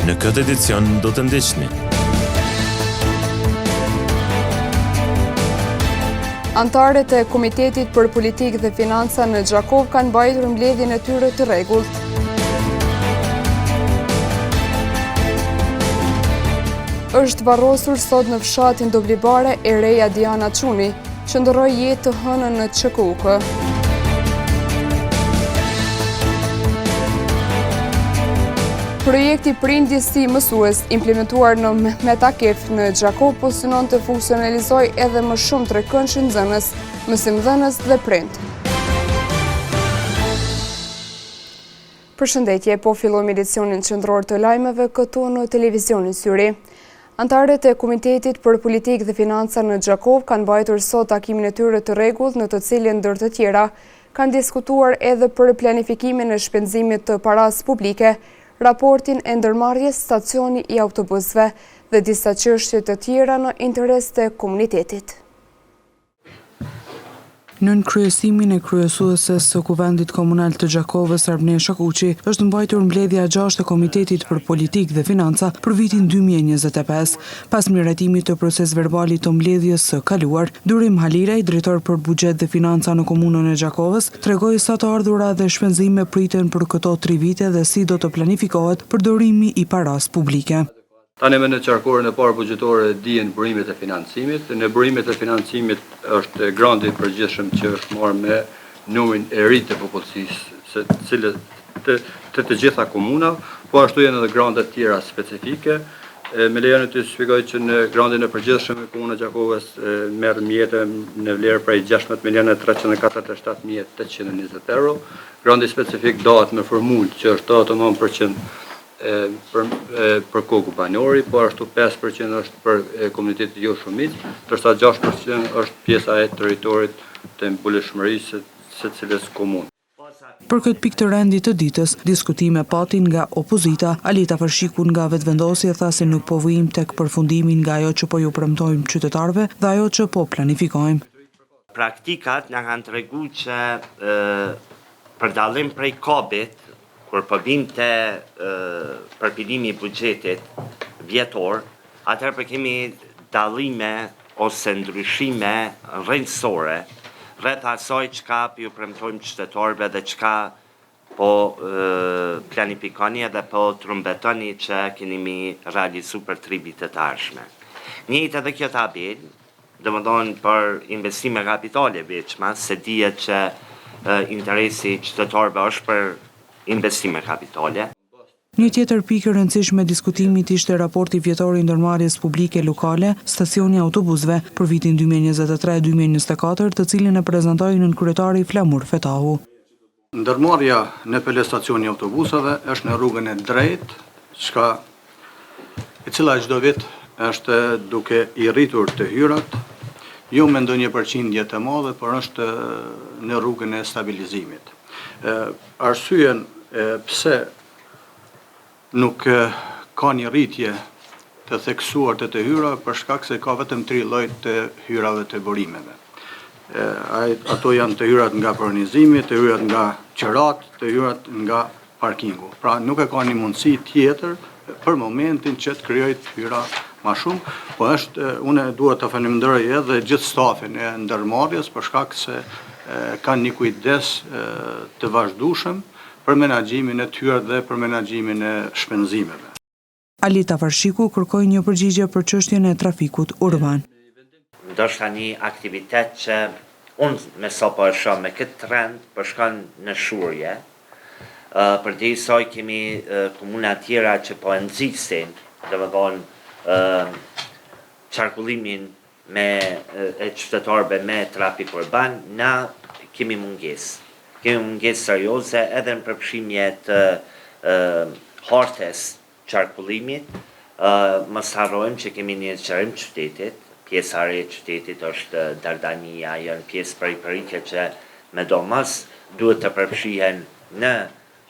Në këtë edicion do të ndiqni. Anëtarët e Komitetit për Politikë dhe Financa në Gjakovë kanë mbajtur mbledhjen e tyre të rregullt. Është varrosur sot në fshatin Doblibare e reja Diana Çuni, që ndërroi jetë të hënën në QKUK. Projekti Prindi si mësues, implementuar në Mehmet Akif në Gjakovë, po synon të funksionalizojë edhe më shumë trekëndëshin nxënës, mësimdhënës dhe prind. Përshëndetje, po fillojmë edicionin qendror të lajmeve këtu në televizionin Syri. Anëtarët e Komitetit për Politikë dhe Financa në Gjakovë kanë mbajtur sot takimin e tyre të rregullt në të cilin ndër të tjera kanë diskutuar edhe për planifikimin e shpenzimit të parasë publike, raportin e ndërmarrjes stacioni i autobusëve dhe disa çështje të tjera në interes të komunitetit. Nën kryesimin e kryesueses së Kuvendit Komunal të Gjakovës, Arbnesha Kuçi, është mbajtur mbledhja e gjashtë e Komitetit për Politikë dhe Financa për vitin 2025. Pas miratimit të procesverbalit të mbledhjes së kaluar, Durim Halilaj, drejtor për Buxhet dhe Financa në Komunën e Gjakovës, tregoi sa të ardhura dhe shpenzime priten për këto tri vite dhe si do të planifikohet përdorimi i parasë publike. Tanimë në qarkoren e parë buxhetore dihen burimet e financimit. Në burimet e financimit është granti i përgjithshëm që është marrë me numrin e ri të popullsisë së cilës të të të gjitha komunave, po ashtu janë edhe grante tjera specifike. Më lejoni të shpjegoj që në grantin e përgjithshëm Komuna e Gjakovës merr mjete në vlerë prej 16 milionë 347 mijë 820 euro. Granti specifik dahet me formulë që është 89% për për kokë banori, po ashtu 5% është për komunitetet jo shumicë, ndërsa 6% është pjesa e territorit të mbulueshmërisë së secilës komunë. Për këtë pikë të rendit të ditës, diskutime pati nga opozita. Ali Tafarshiku nga Vetëvendosje tha se nuk po vijmë tek përfundimi nga ajo që po ju premtojmë qytetarëve dhe ajo që po planifikojmë. Praktikat na kanë tregu që për dallim prej KAB-it, Kur po vijmë te përpilimi i buxhetit vjetor, atëherë po kemi dallime ose ndryshime rrënjësore rreth asaj çka po ju premtojmë qytetarëve dhe çka po planifikoni edhe po trumbetoni që keni mi realizu për tri vitet e ardhshme. Njëjtë edhe kjo tabelë, Domethënë për investime kapitale veçmas, se dihet që interesi i qytetarëve është për investime kapitale. Një tjetër pikë e rëndësishme e diskutimit ishte raporti vjetor i ndërmarrjes publike lokale, Stacioni i Autobusëve, për vitin 2023, 2024, të cilin e prezantoi nënkryetari Flamur Fetahu. Ndërmarrja NPL Stacioni i Autobusëve është në rrugën e drejtë, çka e cila çdo vit është duke i rritur të hyrat, jo me ndonjë përqindje të madhe, por është në rrugën e stabilizimit. Arsyen pse Nuk ka një rritje të theksuar të të hyrave për shkak se ka vetëm tri lloj të hyrave të burimeve. Ato janë të hyrat nga pronizimi, të hyrat nga qiratë, të hyrat nga parkingu. Pra nuk e ka një mundësi tjetër për momentin që të krijojë të hyra ma shumë, po është, unë dua të falenderoj edhe gjithë stafin e ndërmarrjes për shkak se kanë një kujdes të vazhdueshëm për menaxhimin e të hyrat dhe për menaxhimin e shpenzimeve. Ali Tafarshiku kërkoi një përgjigje për çështjen e trafikut urban. Ndoshta një aktivitet që unë me sa po e shoh me këtë trend po shkon në shuarje, përderisa kemi komuna tjera që po e nxisin, domethënë qarkullimin me e qytetarëve me trafik urban, na kemi mungesë. Kemi mungesë serioze edhe në përfshimje të hartës qarkullimit, mos harrojmë që kemi një zgjerim të qytetit, pjesa e re e qytetit është Dardania, janë pjesë periferike që medomos duhet të përfshihen në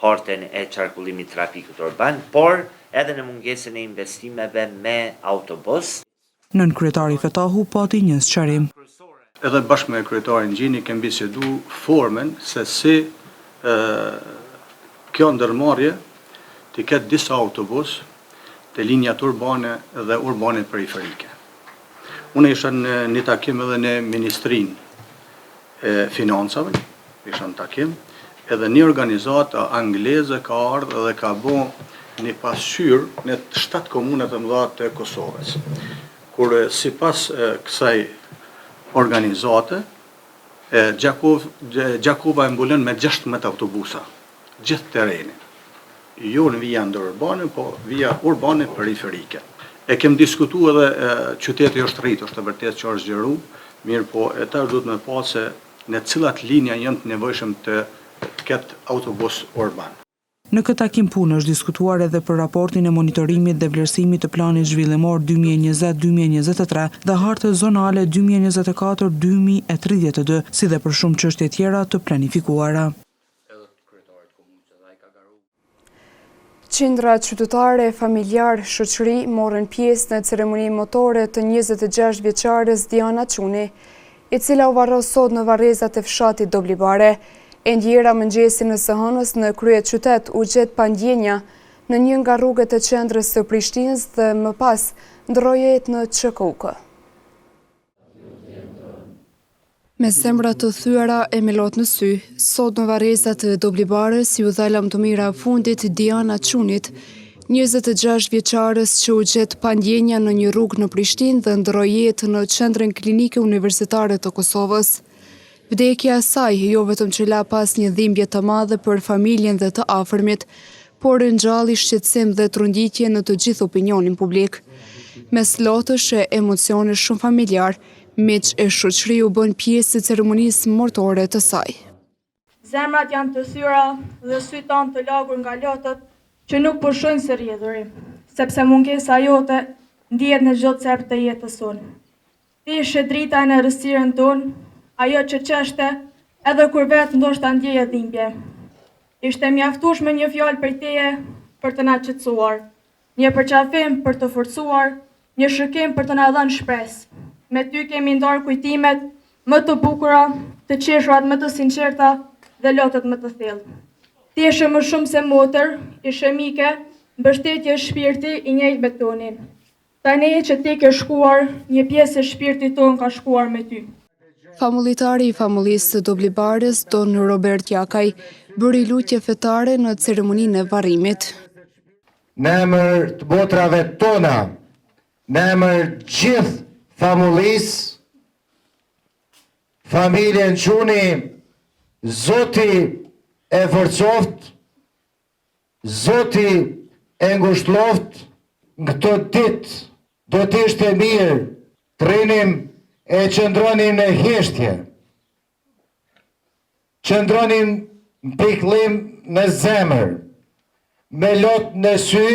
hartën e qarkullimit trafikut urban, por edhe në mungesën e investimeve me autobus. Nënkryetari Fetahu pati një sqarim. Edhe bashkë me kryetarin Gjini kem bisedu formën se si kjo ndërmarrje t'i ketë disa autobusë. te linjat urbane dhe urbane periferike. Unë isha në një takim edhe në Ministrinë e Financave, isha në takim, edhe një organizatë angleze ka ardhë dhe ka bo një pasqyrë në 7 komunat e mëdha të Kosovës. Kur sipas kësaj organizate, Gjakova e mbulon me 16 autobusa, gjithë terrenin. Jo në vija ndërurbane, po vija urbane periferike. E kem diskutu edhe qyteti është rritë, është e vërtetë që është zgjeru, mirëpo e tash duhet me pa se në cilat linja janë të nevojshëm të ketë autobus urban. Në këtë takim pune është diskutuar edhe për raportin e monitorimit dhe vlerësimit të Planit Zhvillimor 2020 2023 dhe Hartës Zonale 2024 2032, si dhe për shumë çështje tjera të planifikuara. Qindra qytetarë e familjarë, shoqëri morën pjesë në ceremoninë mortore të 26 vjeçares Diana Çuni, e cila u varros sot në varrezat e fshatit Doblibare. E ndjera mëngjesin e së hënës në kryeqytet u gjet pa ndjenja në një nga rrugët e qendrës së Prishtinës dhe më pas ndërroi jetë në QKUK. Me zemra të thyera e me lot në sy, sot në varrezat e Doblibarës iu dha lamtumira e fundit Diana Çunit, 26 vjeçares që u gjet pa ndjenja në një rrugë në Prishtinë dhe ndërroi jetë në Qendrën Klinike Universitare të Kosovës. Vdekja e saj jo vetëm që la pas një dhimbje të madhe për familjen dhe të afërmit, por ngjalli shqetësim dhe tronditje në të gjithë opinionin publik. Mes lotësh e emocionesh shumë familjarë, Miq e shoqëri u bënë pjesë e ceremonisë mortore të saj. Zemrat janë të thyera dhe sytë tanë të lagur nga lotët që nuk pushojnë së rrjedhuri, sepse mungesa jote ndihet në çdo cep të jetës sonë. Ti ishe drita në errësirën tonë, ajo që qeshte edhe kur vetë ndoshta ndjeje dhimbje. Ishte e mjaftueshme një fjalë prej teje për të na qetësuar. Një përqafim për të forcuar, një shikim për të na dhënë shpresë. Me ty kemi ndarë kujtimet më të bukura, të qeshurat më të sinqerta dhe lotët më të thellë. Ti ishe më shumë se motër, ishe mike, mbështetje shpirti i njëjtë me tonin. Tani që ti ke shkuar, një pjesë e shpirtit tonë ka shkuar me ty. Famullitari i famullisë së Doblibarës, Don Robert Jakaj, bëri lutje fetare në ceremoninë e varrimit. Në emër të motrave tona, në emër gjithë famullisë, familjen Çuni, Zoti e forcoftë, Zoti e ngushlloftë, në këto ditë do të ishte mirë të rrinim e qëndronim në heshtje. Qëndronim në pikëllim në zemër, me lot në sy,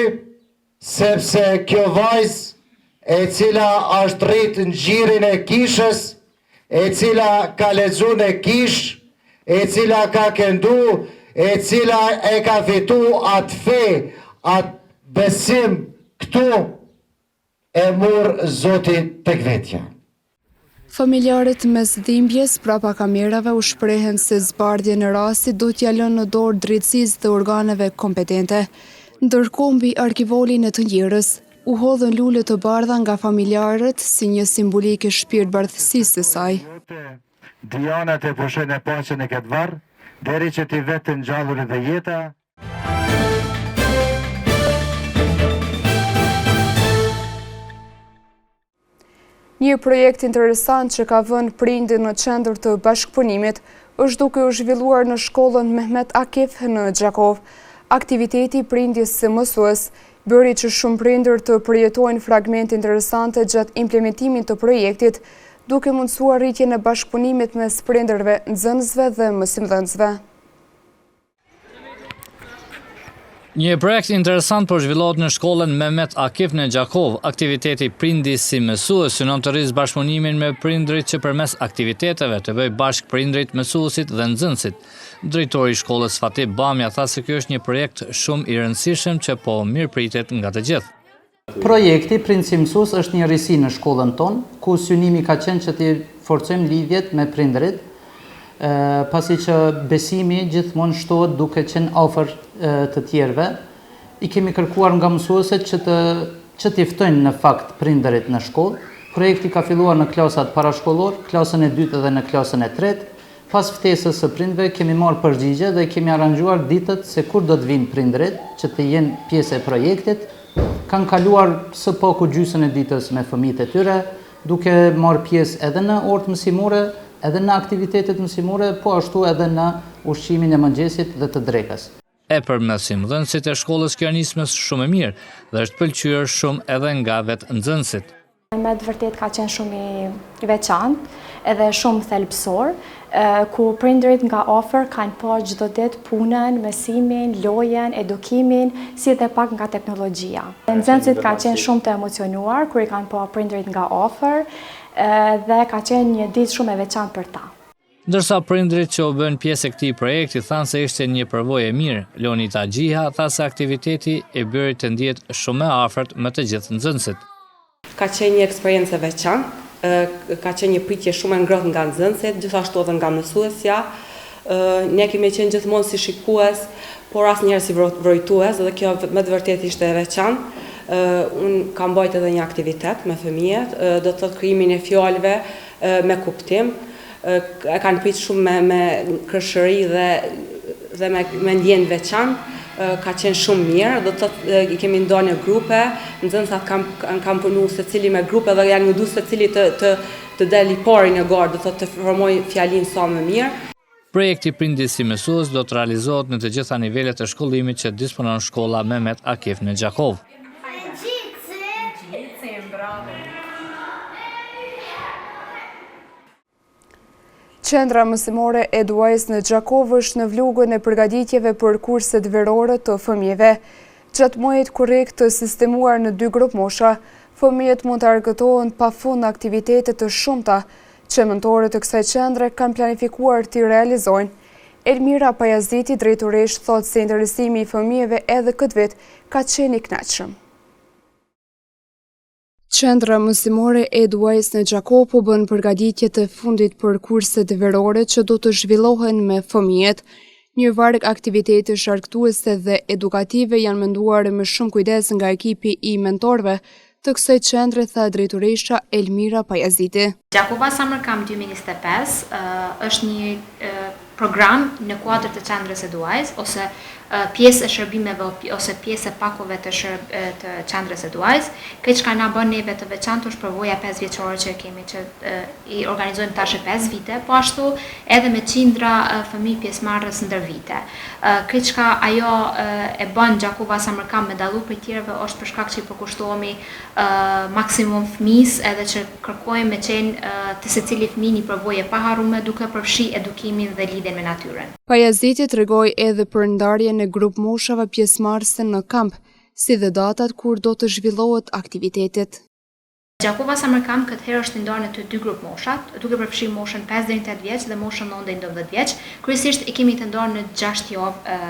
sepse kjo vajzë e cila është rritë në gjirin e kishës, e cila ka lexu në kishë, e cila ka këndu, e cila e ka fitu atë fe, atë besim këtu, E mur Zoti tek vetja. Familjarët mes dhimbjes prapa kamerave u shprehën se zbardhjen e rastit do t'ia lënë në dorë drejtësisë dhe organeve kompetente. Ndërkohë mbi arkivolin e të ndjerës, u hodhën lule të bardha nga familjarët si një simbolikë e shpirtbardhësisë së saj. Diana të pushojë në paqe në këtë varr, deri që ti vetë të ngjallurit dhe jeta, Një projekt interesant që ka vënë prindin në qendër të bashkëpunimit është duke u zhvilluar në shkollën Mehmet Akif në Gjakovë. Aktiviteti Prindi si mësues bëri që shumë prindër të përjetojnë fragmente interesante gjatë implementimit të projektit, duke mundësuar rritjen e bashkëpunimit mes prindërve, nxënësve dhe mësimdhënësve. Një projekt interesant po zhvillohet në shkollën Mehmet Akif në Gjakovë. Aktiviteti Prindi si mësues synon të rrisë bashkëpunimin me prindërit që përmes aktiviteteve të bëjë bashkë prindërit, mësuesit dhe nxënësit. Drejtori i shkollës Fatih Bamja tha se ky është një projekt shumë i rëndësishëm që po mirëpritet nga të gjithë. Projekti Prind si mësues është një risi në shkollën tonë, ku synimi ka qenë që t'i forcojmë lidhjet me prindërit, pasi që besimi gjithmonë shtohet duke qenë afër të tjerëve. I kemi kërkuar nga mësueset që të që t'i ftojnë në fakt prindërit në shkollë. Projekti ka filluar në klasat parashkollor, klasën e dytë dhe në klasën e tretë. Pas ftesës së prindve kemi marrë përgjigje dhe kemi aranzhuar ditët se kur do të vijnë prindërit që të jenë pjesë e projektit. Kanë kaluar së paku gjysën e ditës me fëmijët e tyre, duke marrë pjesë edhe në orët mësimore, edhe në aktivitetet mësimore, po ashtu edhe në ushqimin e mëngjesit dhe të drekës. E për mësimdhënësit e shkollës kjo nismë është shumë e mirë dhe është pëlqyer shumë edhe nga vetë nxënësit. Me të vërtetë ka qenë shumë i veçantë edhe shumë thelbësor, ku prindërit nga afër kanë pa çdo ditë punën, mësimin, lojën, edukimin, si dhe pak nga teknologjia. Nxënësit kanë qenë shumë të emocionuar kur i kanë pa prindërit nga afër dhe ka qenë një ditë shumë e veçantë për ta. Ndërsa prindërit që u bënë pjesë e këtij projekti thanë se ishte një përvojë e mirë, Leonita Xhiha tha se aktiviteti e bëri të ndihet shumë e afërt me të gjithë nxënësit. Ka qenë një eksperiencë e veçantë, ka qenë një pritje shumë e ngrohtë nga nxënësit, gjithashtu edhe nga mësuesja. Ne kemi qenë gjithmonë si shikues, por asnjëherë si vrojtues dhe kjo me të vërtetë ishte e veçantë. Unë kam mbajt edhe një aktivitet me fëmijët, do të thotë krijimin e fjalëve me kuptim. E kanë prit shumë me me kërshëri dhe dhe me me ndjenjë të veçantë, ka qenë shumë mirë, do të thotë i kemi nda në grupe, nxënësat kanë kanë punu secili me grupe dhe janë mundu secili të të të del i pari në garë, do të thotë të formojë fjalinë sa më mirë. Projekti Prindi si mësues do të realizohet në të gjitha nivelet e shkollimit që disponon shkolla Mehmet Akif në Gjakovë. Qendra Mësimore Eduwise në Gjakovë është në vlugun e përgatitjeve për kurset verore të fëmijëve. Gjatë muajit korrik të sistemuar në dy grupmosha, fëmijët mund të argëtohen pa fund në aktivitete të shumta që mentorët e kësaj qendre kanë planifikuar t'i realizojnë. Elmira Pajaziti, drejtoreshë, thotë se interesimi i fëmijëve edhe këtë vit ka qenë i kënaqshëm. Qendra Mësimore Eduwise në Gjakovë po bën përgatitjet e fundit për kurset verore që do të zhvillohen me fëmijët. Një varg aktivitetesh argëtuese dhe edukative janë menduar me shumë kujdes nga ekipi i mentorëve të kësaj qendre, tha drejtoresha Elmira Pajaziti. Gjakova Summer Camp 2025 është një program në kuadër të qendrës Eduwise ose pjesë e shërbimeve ose pjesë e pakove të shërb të qendrës Eduwise. Krejt çka na bën neve të veçantë është përvoja 5 vjeçore që e kemi që i organizojmë tash e 5 vite, po ashtu edhe me qindra fëmijë pjesëmarrës ndër vite. Krejt çka ajo e bën Gjakova Summer Camp me dallu prej tjerëve është për shkak që i përkushtohemi maksimum fëmijës edhe që kërkojmë me qenë te secili fëmijë një përvojë e paharrume duke përfshi edukimin dhe lidhjen me natyrën. Pajaziti tregoi edhe për ndarjen e grupmoshave pjesëmarrëse në kamp, si dhe datat kur do të zhvillohet aktivitetet. Gjakova Summer Camp këtë herë është i ndarë në të dy grupmoshat, duke përfshirë moshën pesë deri në tetë vjeç dhe moshën nëntë deri në 12 vjeç. Kryesisht i kemi të ndarë në gjashtë javë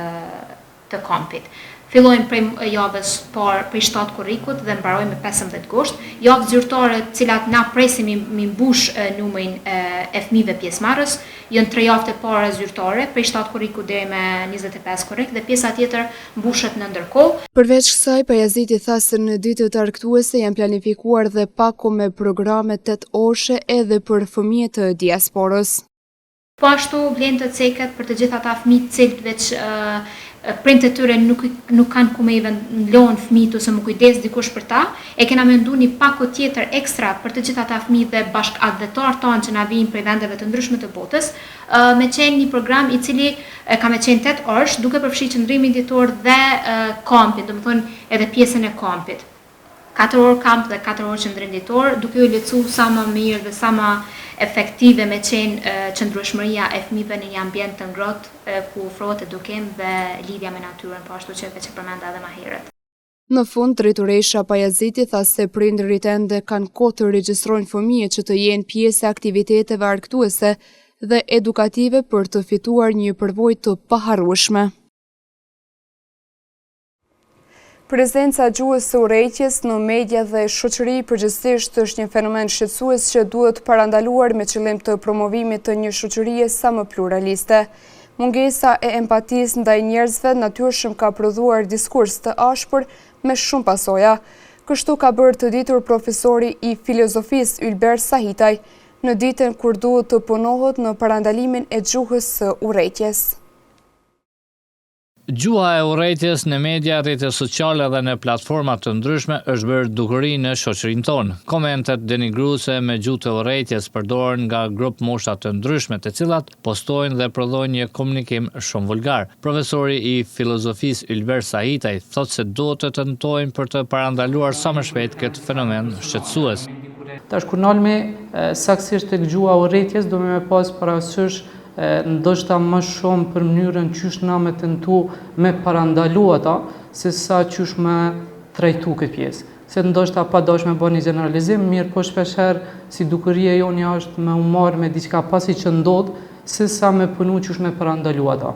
të kampit. Fillojmë prej javës parë prej 7 korrikut dhe mbarojmë me 15 gusht. Javë zyrtare të cilat na presim mi mbush numrin e fëmijëve pjesëmarrës, janë tre javët e para zyrtare prej 7 korrikut deri me 25 korrik dhe pjesa tjetër mbushet në ndërkohë. Përveç kësaj, Pajaziti tha se në ditët argëtuese janë planifikuar dhe pako me programe 8 orëshe edhe për fëmijët e diasporës. Po ashtu vlen të ceket për të gjithë ata fëmijë të cilët veç prindët e tyre nuk nuk kanë ku me i lon fëmijët ose me u kujdes dikush për ta, e kena mendu një pako tjetër ekstra për të gjithë ata fëmijë dhe bashkatdhetarë tanë që na vijnë prej vendeve të ndryshme të botës, me qenë një program i cili ka me qenë 8 orësh, duke përfshi qëndrimin ditor dhe kampin, domethënë edhe pjesën e kampit. Katër orë kamp dhe katër orë qëndrim ditor, duke ju lehtësu sa më mirë dhe sa më efektive me qenë qëndrueshmëria e fëmijëve në një ambient të ngrohtë ku ofrohet edukim dhe lidhja me natyrën, po ashtu që veç e përmenda edhe ma herët. Në fund, drejtoresha Pajaziti tha se prindërit ende kanë kohë të regjistrojnë fëmijët që të jenë pjesë e aktiviteteve argëtuese dhe edukative për të fituar një përvojë të paharrueshme. Prezenca e gjuhës së urrejtjes në media dhe shoqëri përgjithësisht është një fenomen shqetësues që duhet parandaluar me qëllim të promovimit të një shoqërie sa më pluraliste. Mungesa e empatisë ndaj njerëzve natyrshëm ka prodhuar diskurs të ashpër me shumë pasoja. Kështu ka bërë të ditur profesori i filozofisë Ylber Sahitaj, në ditën kur duhet të punohet në parandalimin e gjuhës së urrejtjes. Gjuha e urrejtjes në media, rrjete sociale dhe në platforma të ndryshme është bërë dukuri në shoqërinë tonë. Komentet denigruese me gjuhë të urrejtjes përdoren nga grupmosha të ndryshme, të cilat postojnë dhe prodhojnë një komunikim shumë vulgar. Profesori i filozofisë Ylber Sahitaj thotë se duhet të tentojmë për të parandaluar sa më shpejt këtë fenomen shqetësues. Tash kur nalmi saktësisht tek gjuha e urrejtjes duhet me pas parasysh ndoshta më shumë për mënyrën qysh na me tentu me parandalu ata, se sa qysh me trajtu këtë pjesë. Se ndoshta pa dash me bë një gjeneralizim, mirëpo shpeshherë si dukuri e jonja është me u marrë me diçka pasi që ndodh, se sa me punu qysh me parandalu ata.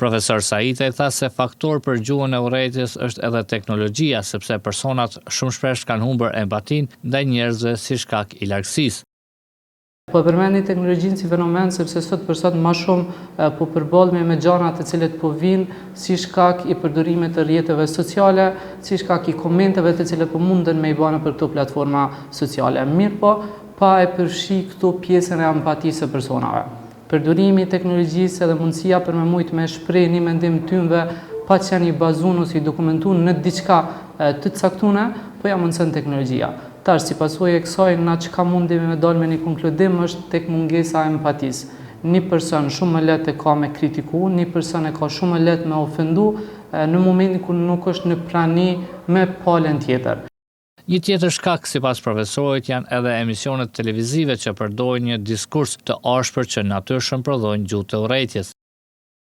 Profesor Sahitaj tha se faktor për gjuhën e urrejtjes është edhe teknologjia, sepse personat shumë shpesh kanë humbur empatinë ndaj njerëzve si shkak i largësisë. Po e përmendi teknologjinë si fenomen sepse sot për sot ma shumë po përballemi me gjana të cilët po vijnë si shkak i përdorimit të rrjeteve sociale, si shkak i komenteve të cilët po munden me i ba nëpër këto platforma sociale. Mirëpo, pa e përfshi këtu pjesën e empatisë së personave. Përdorimi i teknologjisë edhe mundësia për me mujtë me shpreh një mendim tynve pa qenë i bazun ose i dokumentun në diçka të caktune, po ja mundëson teknologjia. Tash, si pasojë e kësaj, na çka mundemi me dalë me një konkludim është tek mungesa e empatisë. Një person shumë më lehtë e ka me kritiku, një person e ka shumë më lehtë me ofendu në momentin kur nuk është në prani me palën tjetër. Një tjetër shkak, sipas profesorit, janë edhe emisionet televizive që përdorin një diskurs të ashpër që natyrshëm prodhojnë gjuhë të urrejtjes.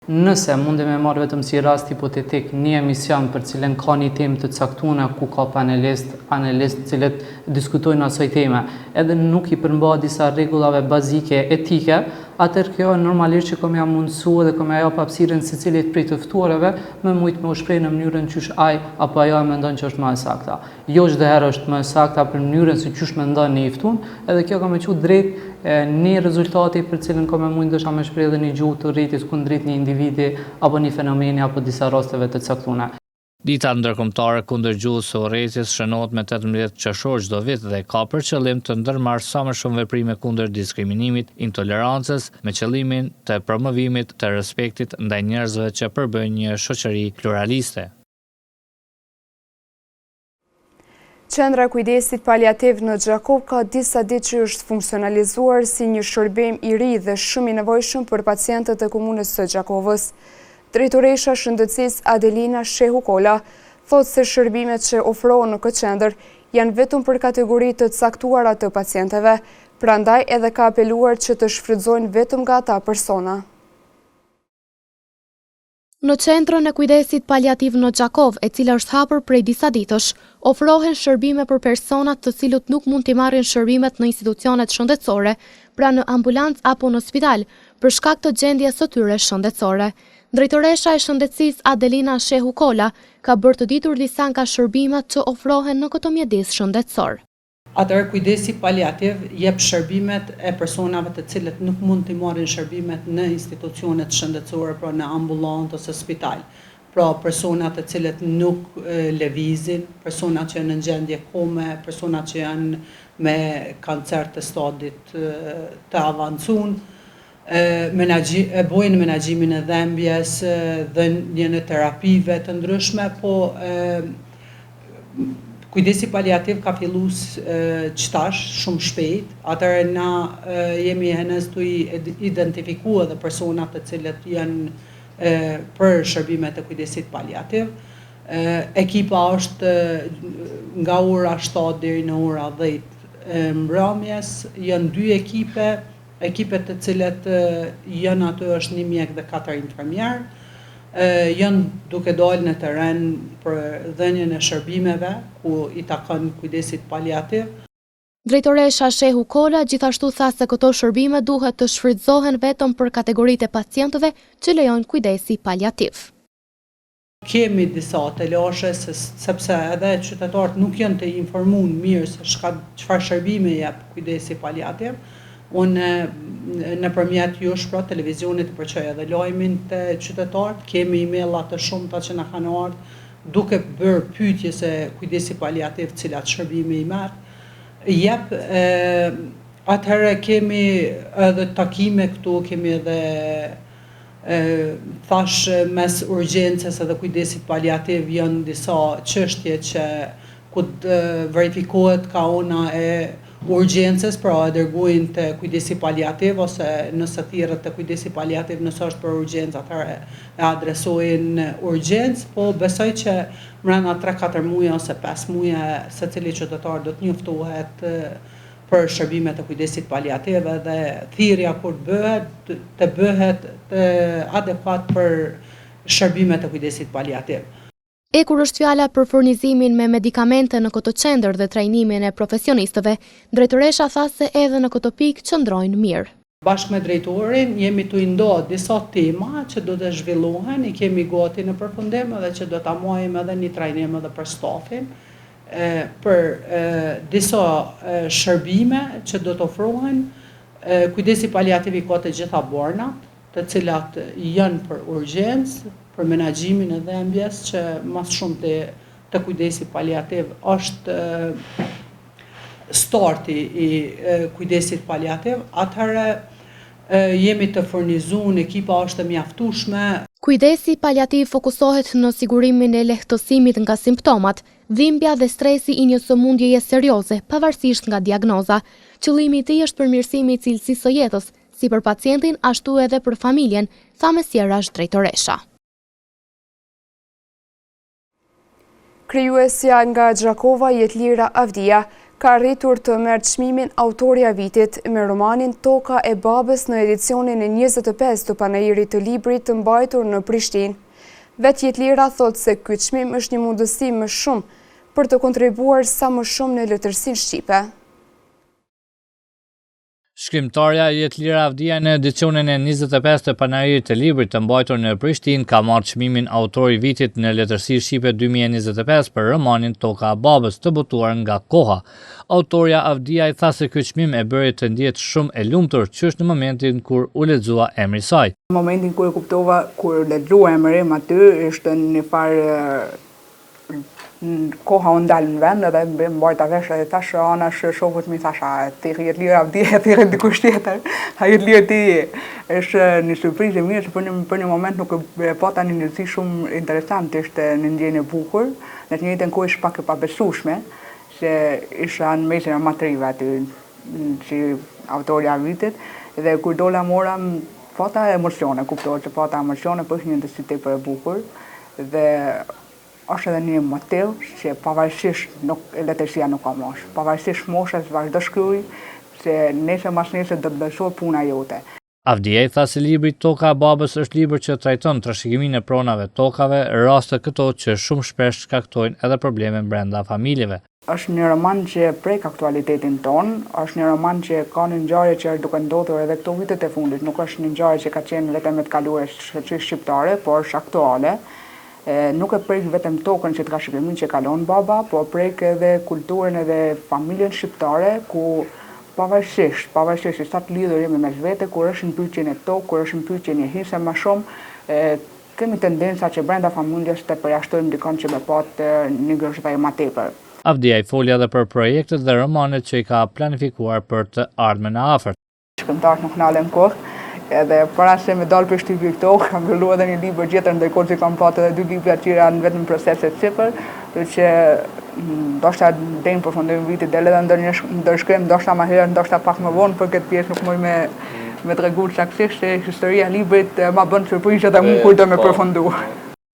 Nëse mundemi me marrë vetëm si rast hipotetik një emision për cilën ka një temë të caktune ku ka panelistë, analistë të cilët diskutojnë asaj teme, edhe nuk i përmbahet disa rregullave bazike etike, atëherë kjo normalisht që ka me ja mundësu edhe ka me ja jap hapësirën secilit prej të ftuarve me mujt me u shpreh në mënyrën qysh ai apo ajo e mendon që është më e sakta. Jo çdo herë është më e sakta për mënyrën se qysh mendon një i ftun, edhe kjo ka me çu drejt një rezultati për cilën ka me mujt ndoshta me shpreh edhe një gjuhë të urrejtjes kundrejt një individi apo një fenomeni apo disa rasteve të caktune. Dita Ndërkombëtare kundër Gjuhës së Urrejtjes shënohet me 18 qershor çdo vit dhe ka për qëllim të ndërmarrë sa më shumë veprime kundër diskriminimit, intolerancës, me qëllimin të promovimit të respektit ndaj njerëzve që përbëjnë një shoqëri pluraliste. Qendra e Kujdesit Paliativ në Gjakovë ka disa ditë që është funksionalizuar si një shërbim i ri dhe shumë i nevojshëm për pacientët e komunës së Gjakovës. Drejtoresha e Shëndetësisë Adelina Shehu Kola thotë se shërbimet që ofrohen në këtë qendër janë vetëm për kategori të caktuara të pacientëve, prandaj edhe ka apeluar që të shfrytëzojnë vetëm nga ata persona. Në Qendrën e Kujdesit Paliativ në Gjakovë, e cila është hapur prej disa ditësh, ofrohen shërbime për personat të cilët nuk mund t'i marrin shërbimet në institucionet shëndetësore, pra në ambulancë apo në spital, për shkak të gjendjes së tyre shëndetësore. Drejtoresha e Shëndetësisë Adelina Shehu Kola ka bërë të ditur disa nga shërbimet që ofrohen në këtë mjedis shëndetësor. Atëherë kujdesi paliativ jep shërbimet e personave të cilët nuk mund t'i marrin shërbimet në institucionet shëndetësore, pra në ambulantë ose spital. Pra persona të cilët nuk lëvizin, persona që janë në gjendje kome, persona që janë me kancer të stadit të avancun, e bojnë menaxhimin e dhembjes, dhënien e terapive të ndryshme, po kujdesi paliativ ka fillu qëtash shumë shpejt, atëherë na jemi henez tu i identifiku edhe personat të cilët janë për shërbimet e kujdesit paliativ. Ekipa është nga ora 7 deri në ora 10 mbrëmjes, janë dy ekipe, Ekipet të cilët janë aty është një mjek dhe katër infermierë, janë duke dalë në terren për dhënien e shërbimeve ku i takon kujdesit paliativ. Drejtoresha Shehu Kola gjithashtu tha se këto shërbime duhet të shfrytëzohen vetëm për kategoritë e pacientëve që lejojnë kujdesi paliativ. Kemi disa telashe se sepse edhe qytetarët nuk janë të informun mirë se çka çfarë shërbime jep kujdesi paliativ. Unë nëpërmjet jush pra televizionit e përçoj edhe lajmin te qytetarët, kemi emaila të shumta që na kanë ardhur. duke bërë pyetje se kujdesi paliativ cilat shërbime i merr, jep, atëherë kemi edhe takime këtu, kemi edhe thashë mes urgjencës edhe kujdesit paliativ janë disa çështje që ku verifikohet ka ona e urgjencës, pra e dërgojnë te kujdesi paliativ ose nëse thirret te kujdesi paliativ nëse është për urgjencë atëherë e adresojnë në urgjencë, po besoj që mrena 3-4 muaj ose 5 muaj secili qytetar do të njoftohet për shërbimet e kujdesit paliativ edhe thirrja kur të bëhet, të bëhet adekuat për shërbimet e kujdesit paliativ. E kur është fjala për furnizimin me medikamente në këtë qendër dhe trajnimin e profesionistëve, drejtoresha tha se edhe në këtë pikë qëndrojnë mirë. Bashkë me drejtorin jemi tu i nda disa tema që do të zhvillohen, i kemi gati në përfundim edhe që do ta majmë edhe një trajnim edhe për stafin, për disa shërbime që do të ofrohen. Kujdesi paliativ i ka të gjitha barnat, të cilat janë për urgjencë, për menaxhimin e dhembjes që ma së shumti te kujdesi paliativ është starti i kujdesit paliativ, atëherë jemi të furnizun, ekipa është e mjaftueshme. Kujdesi paliativ fokusohet në sigurimin e lehtësimit nga simptomat, dhimbja dhe stresi i një sëmundjeje serioze, pavarësisht nga diagnoza. Qëllimi i tij është përmirësimi i cilësisë së jetës, si për pacientin ashtu edhe për familjen, tha mes tjerash drejtoresha. Krijuesja nga Gjakova Jetlira Avdia ka arritur të merr çmimin Autorja e Vitit me romanin Toka e Babës në edicionin e 25 të Panairit të Librit të mbajtur në Prishtinë. Vetë Jetlira thotë se ky çmim është një mundësi më shumë për të kontribuar sa më shumë në letërsinë shqipe. Shkrimtarja Jetlira Avdijaj në edicionin e 25 të Panairit të Librit të mbajtur në Prishtinë ka marrë çmimin Autor i Vitit në Letërsi Shqipe 2025 për romanin Toka e Babës të botuar nga Koha. Autorja Avdijaj tha se ky çmim e bëri të ndihet shumë e lumtur qysh në momentin kur u lexua emri i saj. Në momentin kur e kuptova, kur u lexua emri im aty, ishte një farë koha u ndal në vend edhe më mbajta vesh edhe thash anash shokut mi thash a ti Jetlira Avdijaj a thirret dikush tjetër a Jetlira ti je është një surprizë e mirë që për një, për një moment nuk e pata një ndjesi shumë interesant ishte një ndjenjë e bukur në të njëjtën kohë ishte pak e pabesueshme se isha në mesin e ma t'rive aty si autorja e vitit dhe kur dola mora pata emocione kuptohet që pata emocione po ishte një ndjesi tepër e bukur Dhe është edhe një motiv që pavarësisht nuk letërsia nuk ka moshë. Pavarësisht moshës vazhdo shkruaj se nesër masnesër do të vlerësohet puna jote. Avdijaj tha se libri Toka e Babës është libër që trajton trashëgiminë e pronave tokave, raste këto që shumë shpesh shkaktojnë edhe probleme brenda familjeve. Është një roman që prek aktualitetin tonë, është një roman që ka një ngjarje që është duke ndodhur edhe këto vitet e fundit, nuk është një ngjarje që ka qenë vetëm e të kaluarës shoqërisë shqiptare, por është aktuale. Nuk e prek vetëm tokën si trashëgimi që ka lënë baba, por prek edhe kulturën edhe familjen shqiptare, ku pavarësisht, pavarësisht se sa të lidhur jemi mes vete, kur është në pyetje një tokë, kur është në pyetje një hise më shumë, Kemi tendenca që brenda familjes të përjashtojmë dikon që me pat një grusht dhe ma tepër. Avdijaj foli edhe për projektet dhe romanet që i ka planifikuar për të ardhmen e afërt. Shkrimtarët nuk nalen kurrë, edhe para se me dalë prej shtypi këto, kam fillu edhe një libër tjetër, ndërkohë që kam pat edhe dy libra tjera në vetëm proces e sipër, kështu që ndoshta deri në përfundim vitit del edhe ndonjë ndërshkrim, ndoshta më herët, ndoshta pak më vonë për këtë pjesë nuk muj me me tregu saktësisht se historia e librit ma bën surprizë edhe mu kur do me po. përfundu.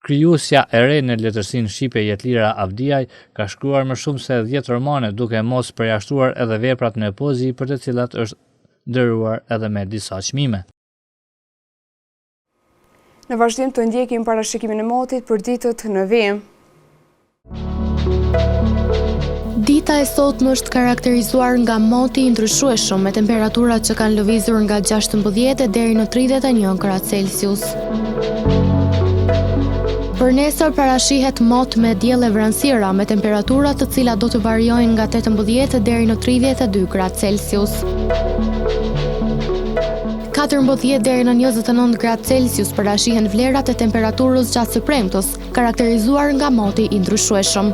Krijuesja e re në letërsinë shqipe Jetlira Avdijaj ka shkruar më shumë se 10 romane, duke mos përjashtuar edhe veprat në poezi për të cilat është nderuar edhe me disa çmime. Në vazhdim të ndjekim parashikimin e motit për ditët në vijim. Dita e sotme është karakterizuar nga moti i ndryshueshëm me temperaturat që kanë lëvizur nga 16 deri në 31 gradë Celsius. Për nesër parashihet mot me diell e vranësira me temperatura të cilat do të variojnë nga 18 deri në 32 gradë Celsius. 14 deri në 29 gradë Celsius parashihen vlerat e temperaturës gjatë së premtes, karakterizuar nga moti i ndryshueshëm.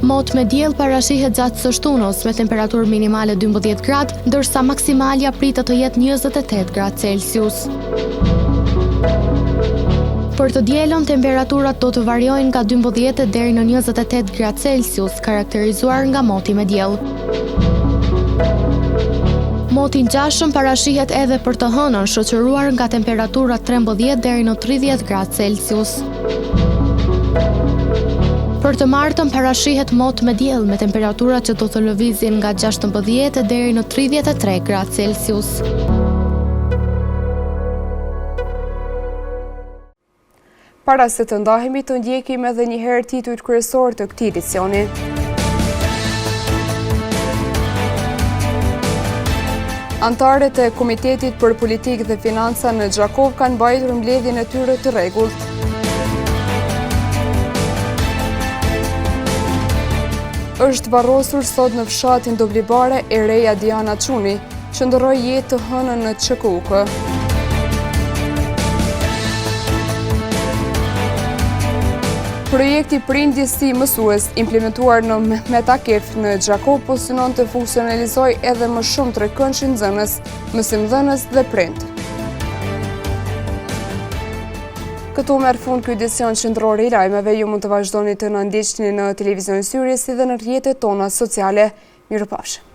Mot me diell parashihet gjatë së shtunës me temperaturë minimale 12 gradë, ndërsa maksimalja pritet të jetë 28 gradë Celsius. Për të dielën, temperaturat do të variojnë nga 12 deri në 28 gradë Celsius, karakterizuar nga moti me diell. Mot i ngjashëm parashihet edhe për të hënën, shoqëruar nga temperatura 13 deri në 30 gradë Celsius. Për të martën parashihet mot me diell me temperatura që do të lëvizin nga 16 deri në 33 gradë Celsius. Para se të ndahemi të ndjekim edhe një herë titujt kryesorë të këtij edicioni. Anëtarët e Komitetit për Politikë dhe Financa në Gjakovë kanë mbajtur mbledhjen e tyre të rregullt. Është varrosur sot në fshatin Doblibare e reja Diana Çuni, që ndërroi jetë të hënën në QKUK. Projekti Prindi si mësues, implementuar në Mehmet Akif në Gjakovë, po synon të funksionalizojë edhe më shumë trekëndëshin nxënës, mësimdhënës dhe prind. Këtu merr fund ky edicion qendror i lajmeve, ju mund të vazhdoni të na ndiqni në televizion Syri si dhe në rrjetet tona sociale. Mirupafshim!